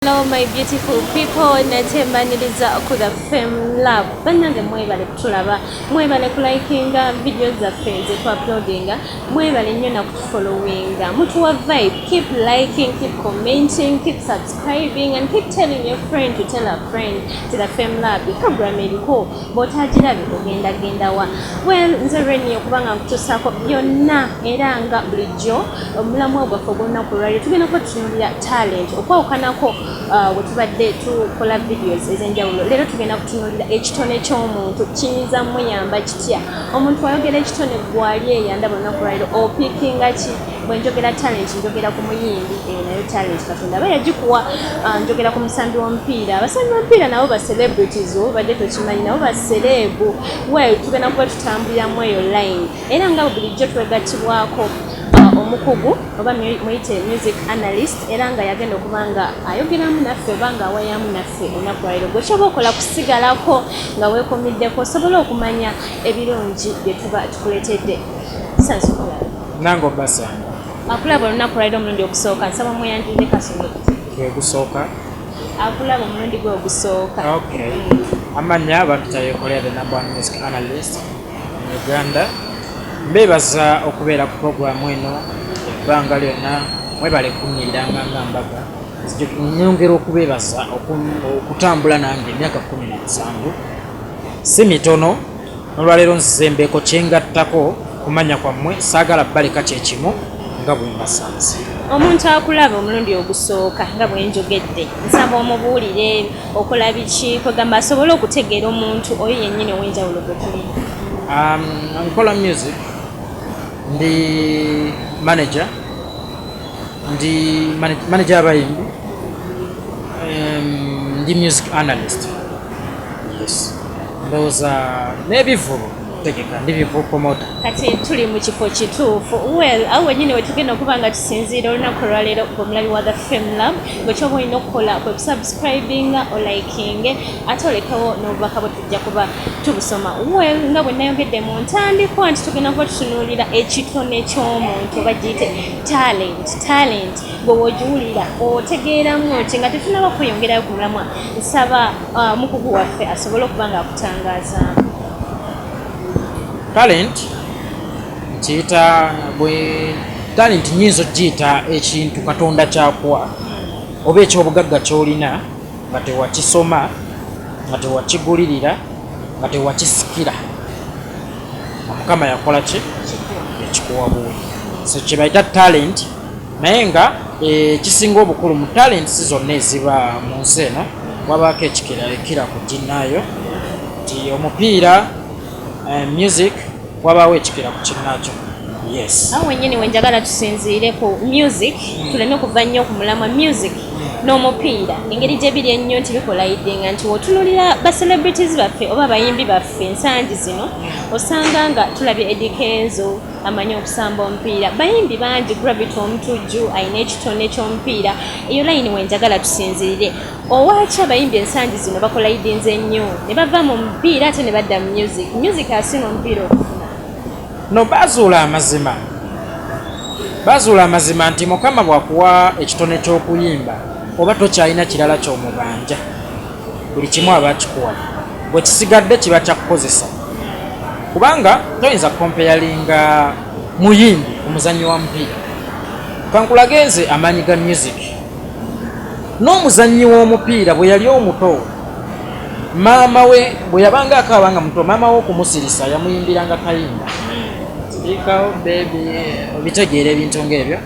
Hello my beautiful people, nate mbaniriza ku The Fame Lab. Bannange, mwebale kutulaba, mwebale kulikinga video zaffe ze tuuploadinga, mwebale nnyo nakutufollowinga, mutuwa vibe. Keep liking, keep commenting, keep subscribing and keep telling your friend to tell a friend to The Fame Lab. Program eriko, bw'otagirabe ogenda gendawa? Well, nze Reni, okubanga nkutuusaako byonna, era nga bulijjo omulamwa gwaffe ogw'olunaku olwaliro tugenda kuba tutunuulira talent. Okwawukanako we tubadde tukola videos ez'enjawulo, leero tugenda kutunuulira ekitone ky'omuntu kiyinza muyamba kitya. Omuntu ayogera ekitone, gwali eyandaba olunaku lwaliro, opikinga ki? Bwe njogera talent, njogera ku muyimbi, eyo nayo talent, Katonda aba yagikuwa. Njogera ku musambi w'omupiira, abasambi b'omupiira nabo ba celebrities, oba badde tokimanyi, nabo ba celeb. Well, tugenda kuba tutambuliramu eyo line, era nga bulijjo twegattibwako omukugu oba muyite music analyst, era nga yagenda okuba nga ayogeramu naffe oba nga awayamu naffe olunaku lwaliro. Gwe kyoba okola kusigalako nga weekumiddeko osobole okumanya ebirungi bye tuba tukuleetedde. Sansokola. Nange obasanga. Akulaba olunaku lwaliro omulundi ogusooka, nsaba mweyanjulire kasono. Gwe gusooka? Akulaba omulundi gwe ogusooka. Okay, amannya bampita Yekolera, the number one music analyst in Uganda. Mbeebaza okubeera ku programu eno ebbanga lyonna, mwebale kunyiriranga nga mbaga. Nyongera okubeebaza okutambula nange emyaka 17, si mitono. Nolwaleero nzize mbeeko kyengattako kumanya kwammwe, saagala baleka kyekimu nga bwe mbasanze. Omuntu akulaba omulundi ogusooka, nga bwe njogedde, nsaba omubuulire okola biki, kwegamba asobole okutegeera omuntu oyo yennyini ow'enjawulo gwe tulina. Nkola music, ndi manager, ndi manager abayimbi, ndi music analyst, yes. Ndowooza n'ebivulu tegeka, ndi bivulu promoter. Kati tuli mu kifo kituufu. Well, awo wenyini wetugenda okuba nga tusinziira olunaku olwaleero. Gwe omulabi wa The Fame Lab, gwe kyoba olina okukola kwe kusubscribinga, olikinge, ate olekewo n'obubaka bwe tujja kuba tubusoma. Well, nga bwe nayogedde mu ntandikwa nti tugenda kuba tutunuulira ekitone ky'omuntu oba giyite talent. Talent gwe wogiwulira otegeeramu oti? Nga tetunaba kweyongerayo ku mulamwa, nsaba mukugu waffe asobole okuba nga akutangazaamu. Talent nkiyita bwe talent, nyinza okugiyita ekintu Katonda kyakuwa oba ekyobugagga kyolina nga tewakisoma, nga tewakigulirira, nga tewakisikira, nga Mukama yakola ki? Ekikuwa buwi. So kyebayita talent. Naye nga ekisinga obukulu mu talents zonna eziba mu nsi eno, wabaako ekikira ekira ku ginnaayo, nti omupiira, music, wabaawo ekikira ku kinnaakyo, yes. Awo wennyini wenjagala tusinziire ku music, tuleme kuva nnyo ku mulamwa. Music n'omupiira, engeri gye biri ennyo nti bikolayidinga, nti wotunulira ba celebrities baffe oba abayimbi baffe ensangi zino, osanga nga tulabye Eddy Kenzo amanyi okusamba omupiira, bayimbi bangi, Gravity Omutujju alina ekitone ky'omupiira. Eyo layini wenjagala tusinziirire. Owaki abayimbi ensangi zino bakolayidinze nnyo ne bava mu mupiira ate ne badda mu music? Music asinga omupiira okufuna? No, bazuula amazima, bazuula amazima nti Mukama bw'akuwa ekitone ky'okuyimba, oba tokyalina kirala ky'omubanja, buli kimu aba akikuwa, bwe kisigadde kiba kyakukozesa, kubanga toyinza kucomparinga muyimbi ku muzannyi wa mupiira. Kankulage nze amaanyi ga music n'omuzannyi w'omupiira. Bwe yali omuto, maama we bwe yabanga akaaba nga muto, maama we okumusirisa yamuyimbiranga kayimba, "Sirikawo baby," obitegeera, ebintu ng'ebyo.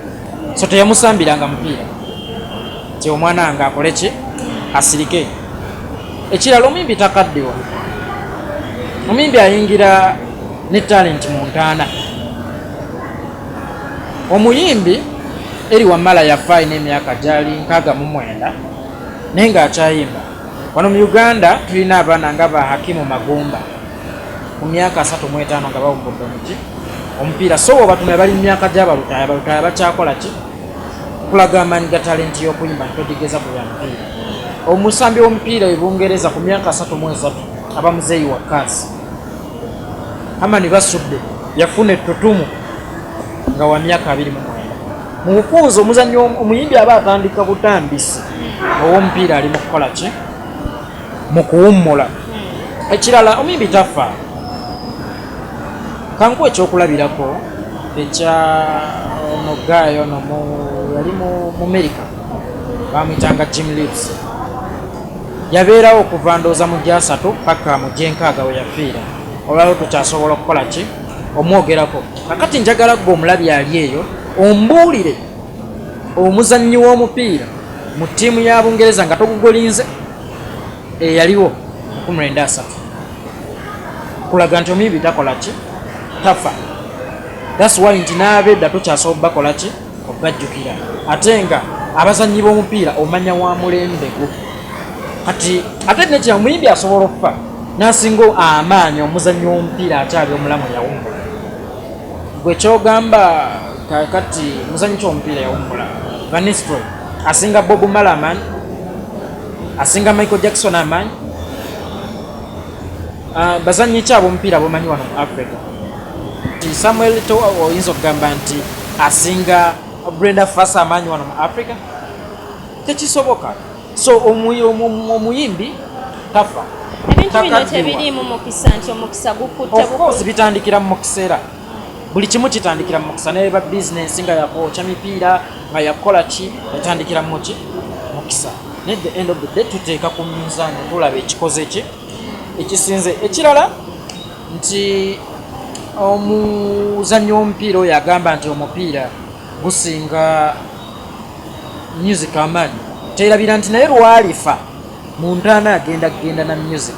So teyamusambiranga mupiira ti omwana nga akole ki? Asirike. Ekirala, omuyimbi takaddiwa. Omuyimbi ayingira ne talent mu ntaana. Omuyimbi eri wamala yafa alina emyaka gyali 69, naye ng'akyayimba. Wano mu Uganda tulina abaana nga ba Hakimu Magumba, ku myaka 35 nga bawumbudde omuti omupiira. So obatuna bali mu myaka gy'abalutaaya, balutaaya bakyakola ki? Kulaga amaanyi ga talenti y'okuyimba, ntogigeza ku bya mupiira. Omusambi w'omupiira e Bungereza ku myaka 33 aba muzeeyi wa kaasi. Hamani Basudde yafuna ettutumu nga wa myaka 29. Mu bufunze omuzannyi omuyimbi aba atandika butandisi, ow'omupiira ali mu kukola ki? Mu kuwummula. Ekirala, omuyimbi tafa. Kankuwa ekyokulabirako ekya ono guy ono yali mu America, bamuyitanga Jim Leaves. Yabeerawo okuva ndowooza mu 30 paka mu 60 we yafiira. Olwalwo tukyasobola okukola ki? Omwogerako. Kakati njagala gwe omulabi ali eyo ombuulire omuzannyi w'omupiira mu ttiimu ya Bungereza nga togugolinze eyaliwo 1930 kulaga nti omuyimbi takola ki? Tafa. That's why nti n'abedda tokyasobola bakola ki? Obajjukira. Ate nga abazannyi b'omupiira omanya wa mulembe gwo. Kati ate nekira, omuyimbi asobola okufa n'asinga amaanyi omuzannyi w'omupiira akyali omulamu yawummula. Gwe kyogamba kakati muzannyi ki omupiira yawummula? Van Nistelrooy asinga Bob Marley amaanyi? Asinga Michael Jackson amaanyi? Bazannyi ki ab'omupiira bomanyi wano mu Africa? Nti Samuel Eto'o oyinza okugamba nti asinga Brenda Fassie amaanyi wano mu Africa? Tekisoboka. So omuyimbi tafa. Ebintu bino Takaddiwa. tebiriimu mukisa, nti omukisa gukutte? Of course bitandikira mu mukisa. Buli kimu kitandikira mu mukisa, naye ba bizinensi nga yakwokya mipiira nga yakola ki, etandikira mu ki? Mukisa. Naye the end of the day tuteeka ku minzaani, tulaba ekikoze ki ekisinze. Ekirala nti omuzannyi w'omupiira oyo agamba nti omupiira gusinga music amaanyi, terabira nti naye lwalifa mu ntaana agenda kugenda na music,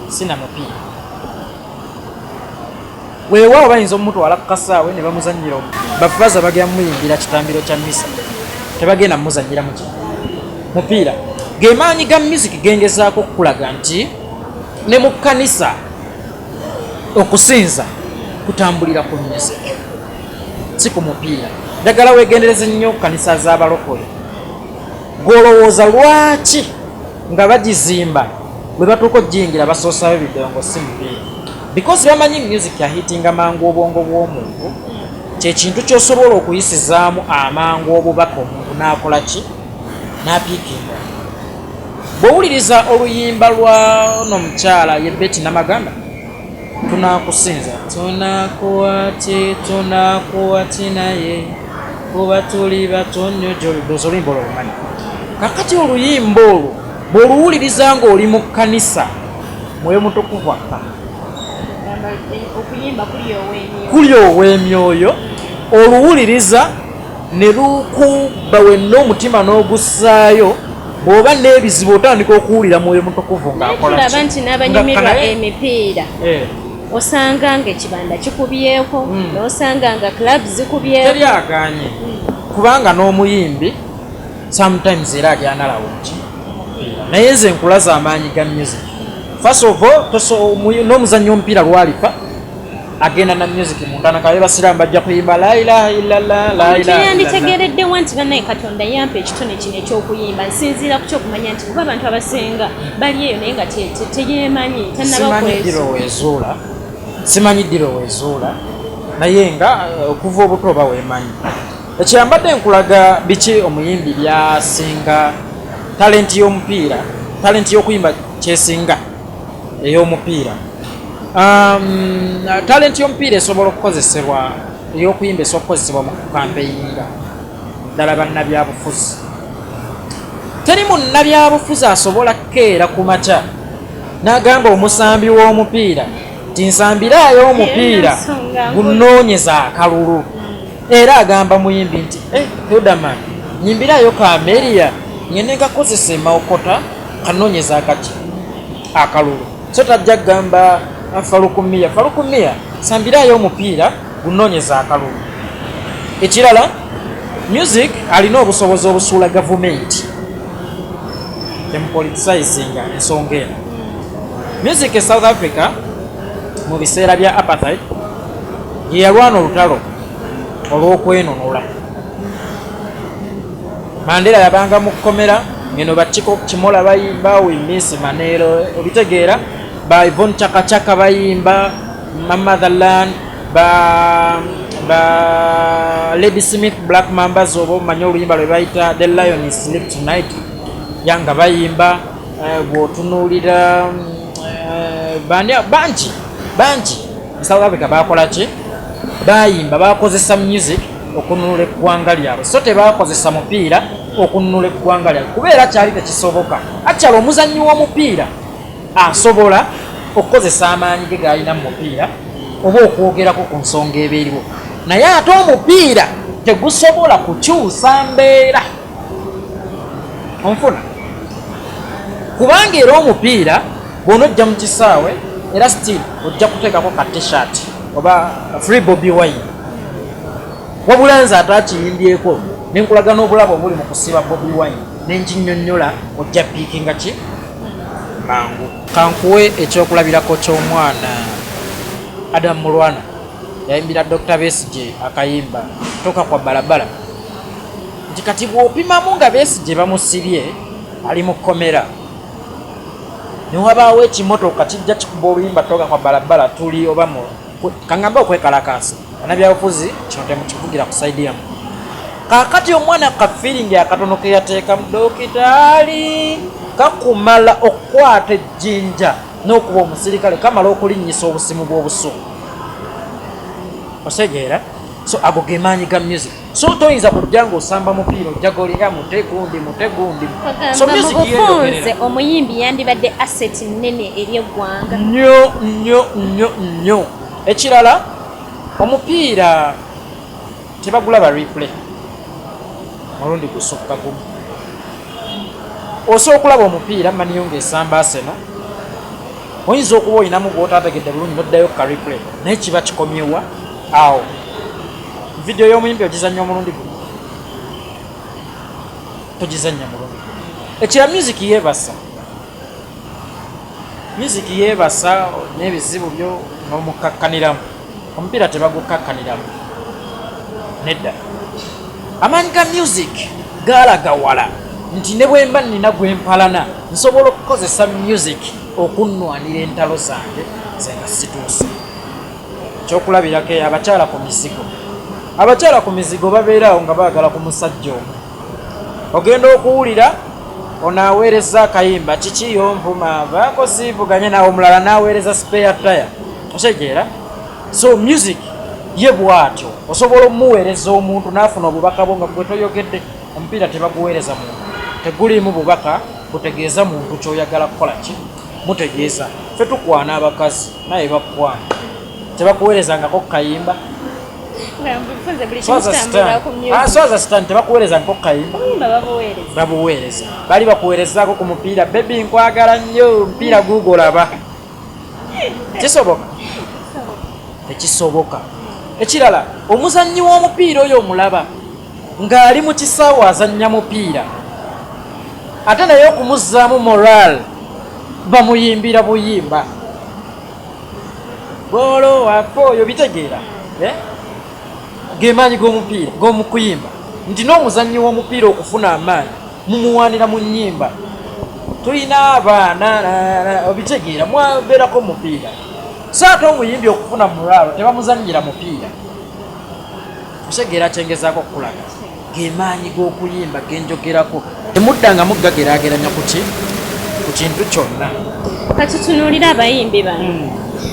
si na mupiira. Weewaawo bayinza omutwala ku kasaawe ne bamuzannyira omu, bafaza bagenda mumuyimbira kitambiro kya misa, tebagenda mumuzannyira muki? Mupiira. Ge maanyi ga music gengezaako okukulaga nti ne mu kkanisa okusinza kutambulira ku music, si ku mupiira. Njagala weegendereze nnyo kanisa z'abalokole. Gw'olowooza lwaki nga bagizimba bwe batuuka okugiyingira basoosayo bidongo si mupiira? Because bamanyi music ahitinga mangu obwongo bw'omuntu, kyekintu ky'osobola okuyisizaamu amangu obubaka, omuntu n'akola ki? N'apiikinga. Bw'owuliriza oluyimba lwa ono omukyala ye Betty Namaganda, "Tunakusinza tunakuwati tunakuwati naye kuba tuli bato nnyo gyoli," oluyimba olwo olumanyi. Kakati oluyimba olwo bw'oluwuliriza ng'oli mu kkanisa, Mwoyo Mutukuvu akka. Okuyimba kuli ow'emyoyo. Kuli ow'emyoyo. Oluwuliriza ne lukuba wenna omutima n'ogussaayo. Bw'oba n'ebizibu otandika okuwulira Mwoyo Mutukuvu ng'akola Tulaba ki? nti n'abanyumirwa emipiira osanga nga ekibanda kikubyeko, n'osanga nga club zikubyeko. Teri aganye, kubanga n'omuyimbi sometimes era agyanalawo ki, naye nze nkulaza amaanyi ga music. First of all, n'omuzannyi omupiira lwalifa agenda na music mu ntaana. Kabe basiraamu bajja kuyimba "La ilaha illallah, la ilaha illallah." Yanditegereddewa nti bannaye Katonda yampa ekitone kino ekyokuyimba? Nsinziira ku kyokumanya nti kuba abantu abasinga bali eyo naye nga teyeemanyi, tannaba Simanyi kwezuula. Diro weezuula, simanyi diro weezuula, naye nga okuva obuto oba weemanyi. Ekyambadde nkulaga biki omuyimbi byasinga talenti y'omupiira, talenti y'okuyimba kyesinga ey'omupiira. Talenti y'omupiira esobola okukozesebwa, ey'okuyimba esobola okukozesebwa mu kukampeyinga ddala bannabyabufuzi. Teri munnabyabufuzi asobola kukeera ku makya n'agamba omusambi w'omupiira nti nsambiraayo omupiira Nsonga nkulu. gunoonyeza akalulu. Era agamba muyimbi nti, "Eh, Hilderman, nyimbirayo kameria ngende nkakozesa emawokota kanoonyeza akaki akalulu." So tajja kugamba Falukumia, "Falukumia, sambirayo omupiira gunoonyeza akalulu." Ekirala, music alina obusobozi obusuula gavumenti. Temupoliticizinga ensonga eno. Music e South Africa mu biseera bya apartheid ye yalwana olutalo olw'okwenunula. Mandela yabanga mu kkomera, ngeno ba Chicco Kimola bayimba "We Miss Manelo", obitegeera? Ba Yvonne Chaka Chaka bayimba "My Motherland", ba Ba Ladysmith Black Mambazo, oba omanyi oluyimba lwe bayita "The Lion Is Sleep Tonight", yanga bayimba. Bw'otunuulira bani bangi bangi mu South Africa bakola ki? Bayimba, bakozesa music okununula eggwanga lyabwe, so tebakozesa mupiira okununula eggwanga lyabwe, kubeera kyali tekisoboka. Akyala omuzannyi w'omupiira asobola okukozesa amaanyi ge g'alina mu mupiira oba okwogerako ku nsonga eba eriwo, naye ate omupiira tegusobola kukyusa mbeera. Onfuna? Kubanga era omupiira bw'onojja mu kisaawe, era still ojja kuteekako ka T-shirt oba "Free Bobi Wine". Wabula nze ate akiyimbyeko nenkulaga n'obulabo obuli mu kusiba Bobi Wine nenkinyonnyola, ojja piikinga ki mangu. Kankuwe ekyokulabirako ky'omwana Adam Mulwana, yayimbira Dr Besigye akayimba "Toka kwa Balabala", nti kati bw'opimamu nga Besigye bamusibye, ali mu kkomera, newabaawo ekimotoka kijja kikuba oluyimba "Toka kwa Balabala", tuli oba mu kaŋŋambe okwekalakaasa banabyabufuzi, kino temukivugira ku side yamu. Kaakati omwana ka feeling akatono ke yateekamu dokitaali kakumala okukwata ejjinja n'okuba omusirikale, kamala okulinnyisa obusimu bw'obusungu. Osegeera? So ago ge maanyi ga music. So toyinza kujja ng'osamba mupiira ojja golinga mute gundi, mute gundi. So Ogamba mu music bufunze yeeyogerera. Omuyimbi yandibadde asset nnene eri eggwanga. Nnyo nnyo nnyo nnyo. Ekirala, omupiira tebagulaba replay mulundi gusukka gumu. Osobola okulaba omupiira Man U ng'esamba Arsenal, oyinza okuba olinamu gw'otaategedde bulungi noddayo ka replay, naye kiba kikomyewa awo. Vidiyo y'omuyimbi ogizannya omulundi gumu? Togizannya mulundi gumu. Ekira music yeebasa, music yeebasa n'ebizibu byo n'omukakkaniramu. Omupiira tebagukakkaniramu, nedda. Amaanyi ga music gaalaga wala nti ne bwe mba nina gwempalana, nsobola okukozesa music okunnwanira entalo zange nze nga situuse. Ekyokulabirako eyo, abakyala ku mizigo. Abakyala ku mizigo babeeraawo nga baagala ku musajja omu. Ogenda okuwulira ono aweereza akayimba "Kiki yonvuma vaako siivuganye naawe", omulala n'aweereza "Spare Tire". Otegeera? So music ye bw'atyo osobola omuweereza omuntu n'afuna obubaka bwo nga gwe toyogedde. Omupiira tebaguweereza muntu, teguliimu bubaka butegeeza muntu kyoyagala kukola ki mutegeeza. Ffe tukwana abakazi, naye bakwana, tebakuweerezangako kukayimba. Nga mbufunze buli kimu kitambulira ku music. Swaza stan, tebakuweerezangako kukayimba. Oluyimba babuweereza. Babuweereza. Bali bakuweerezaako ku mupiira "Baby nkwagala nnyo", mupiira guugolaba? Kisoboka? Tekisoboka. Ekirala, omuzannyi w'omupiira oyo omulaba ng'ali mu kisaawe azannya mupiira, ate naye okumuzzaamu moral bamuyimbira buyimba "Goolo waffe oyo". Bitegeera, eh? Gemaanyi g'omupiira g'omukuyimba nti n'omuzannyi w'omupiira okufuna amaanyi mumuwaanira mu nnyimba. Tulina abaana obitegeera, mwabeerako mupiira. So ate omuyimbi okufuna morale tebamuzannyira mupiira. Otegeera kyengezaako okukulaga? Gemaanyi g'okuyimba genjogerako, temuddanga muggageraageranya kuki ku kintu kyonna. Katutunuulire abayimbi bano.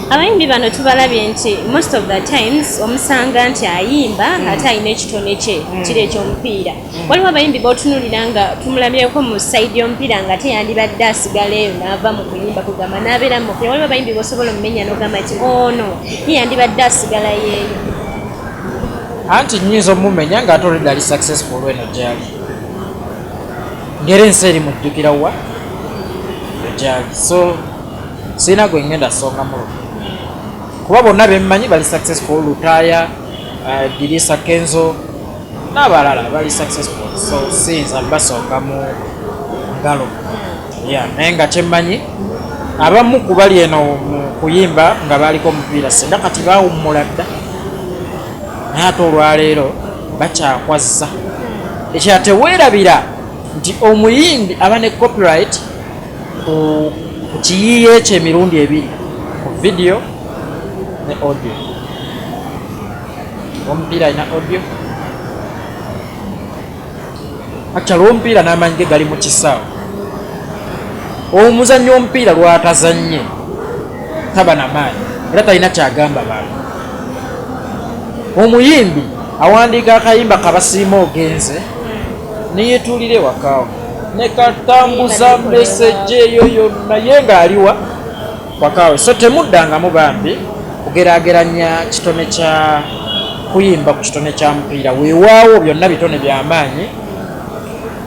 Abayimbi bano tubalabye nti most of the times omusanga nti ayimba ate alina ekitone kye kiri ekyomupiira. Waliwo abayimbi botunuulira nga tumulabyeko mu side y'omupiira nga ate yandibadde asigala eyo n'ava mu kuyimba, kugamba n'abeera mu mupiira. Waliwo abayimbi bosobola omumenya n'ogamba nti ono ye yandibadde asigala yeeyo. Anti nyinza omumenya ng'ate already ali successful eno gyali, ngeri ensi eri mujjukira wa gyali. So sirina gwe ngenda songa mu kuba bonna bemmanyi bali successful. Lutaaya, Dirisa, Kenzo n'abalala bali successful, so siyinza basonga mu ngalo. Yeah, naye nga kyemmanyi, abamu ku bali eno mu kuyimba nga baliko omupiira, singa kati bawummula dda, naye ate olwaleero bakyakwazza. Ekirala, teweerabira nti omuyimbi aba ne copyright ku kiyiiye ekyo emirundi ebiri, ku video ne audio. Omupiira alina audio. Actually, omupiira n'amaanyi ge gali mu kisaawe. Omuzannyi omupiira lwatazannye taba na maanyi era talina kyagamba bantu. Omuyimbi awandiika akayimba kabasiima, ogenze neyetuulira ewakaawo nekatambuza message eyo yonna ye ng'aliwa wakaawe. So temuddangamu bambi kugeraageranya kitone kya kuyimba ku kitone kya mupiira. Weewaawo byonna bitone byamaanyi,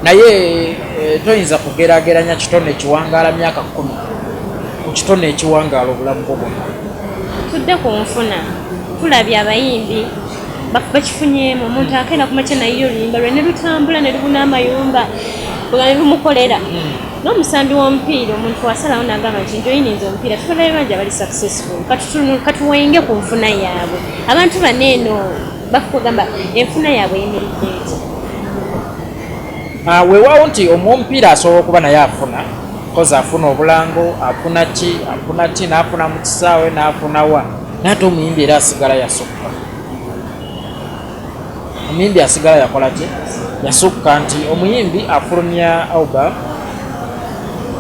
naye toyinza kugeraageranya kitone ekiwangaala myaka 10 ku kitone ekiwangaala obulamu bwo bwonna. Tudde ku nfuna. Tulabye abayimbi bakifunyeemu. Omuntu akeera ku makya naye oluyimba lwe ne lutambula ne lubuna amayumba nga ne lumukolera. N'omusambi w'omupiira, omuntu wasalawo n'agamba nti njoyininza omupiira, tubalayo bangi abali successful. Katuwenge ku nfuna yaabwe. Abantu bano eno bakugamba enfuna yaabwe eyimiridde eti? Ah, weewaawo nti omwomupiira asobola okuba naye afuna, kozi afuna obulango, afuna ki, afuna ki, n'afuna mu kisaawe, n'afuna wa, naye ate omuyimbi era asigala yasukka. Omuyimbi asigala yakola ki? Yasukka. Nti omuyimbi afulumya album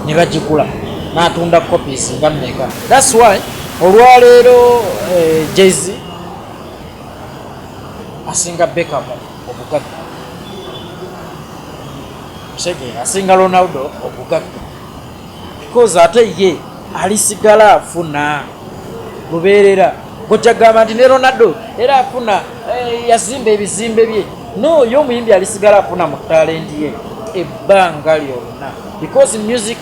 ne bagigula n'atunda copies nga mmeka. That's why olwaleero Jay-Z asinga Beckham obugagga, kitegeera, asinga Ronaldo obugagga, because ate ye alisigala afuna lubeerera. Gojja kugamba nti ne Ronaldo era afuna, yazimba ebizimbe bye. No, ye omuyimbi alisigala afuna mu talent ye ebbanga lyonna, because music,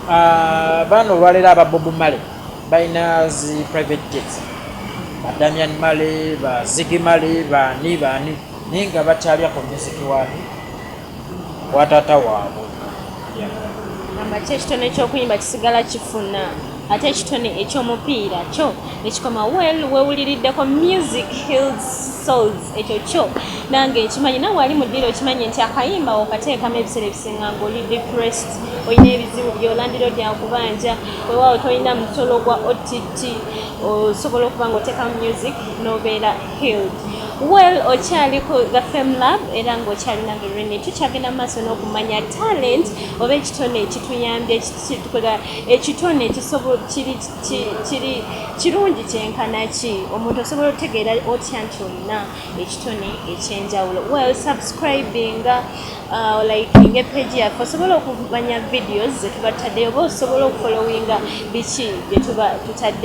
baana olwaleero aba Bob Marley balina zi private jets, ba Damian Marley, ba Ziggy Marley, baani baani, naye nga bakyalya ku music wani wa taata waabwe. Yeah. Gamba ki, ekitone ekyokuyimba kisigala kifuna, ate ekitone ekyomupiira kyo nekikoma. Well, wewuliriddeko music heals souls. Ekyo kyo nange nkimanyi, nawe ali mu ddiiro okimanyi nti akayimba okateekamu ebiseera ebisinga ng'oli depressed, olina ebizibu byolandiro lyakubanja, wewaawo tolina musolo gwa OTT, osobola okuba nga oteekamu music n'obeera healed. Well, okyali ku The Fame Lab era ng'okyali nange Rene. Tukyagenda mu maaso n'okumanya talent oba ekitone ekituyambye ekitone kiri kirungi kyenkana ki. Omuntu osobola otegeera otya nti olina ekitone ekyenjawulo? Well, subscribinga, likinga epage yaffe, osobola okumanya videos zetuba tutaddeyo oba osobola okufollowinga biki bye tuba tutadde.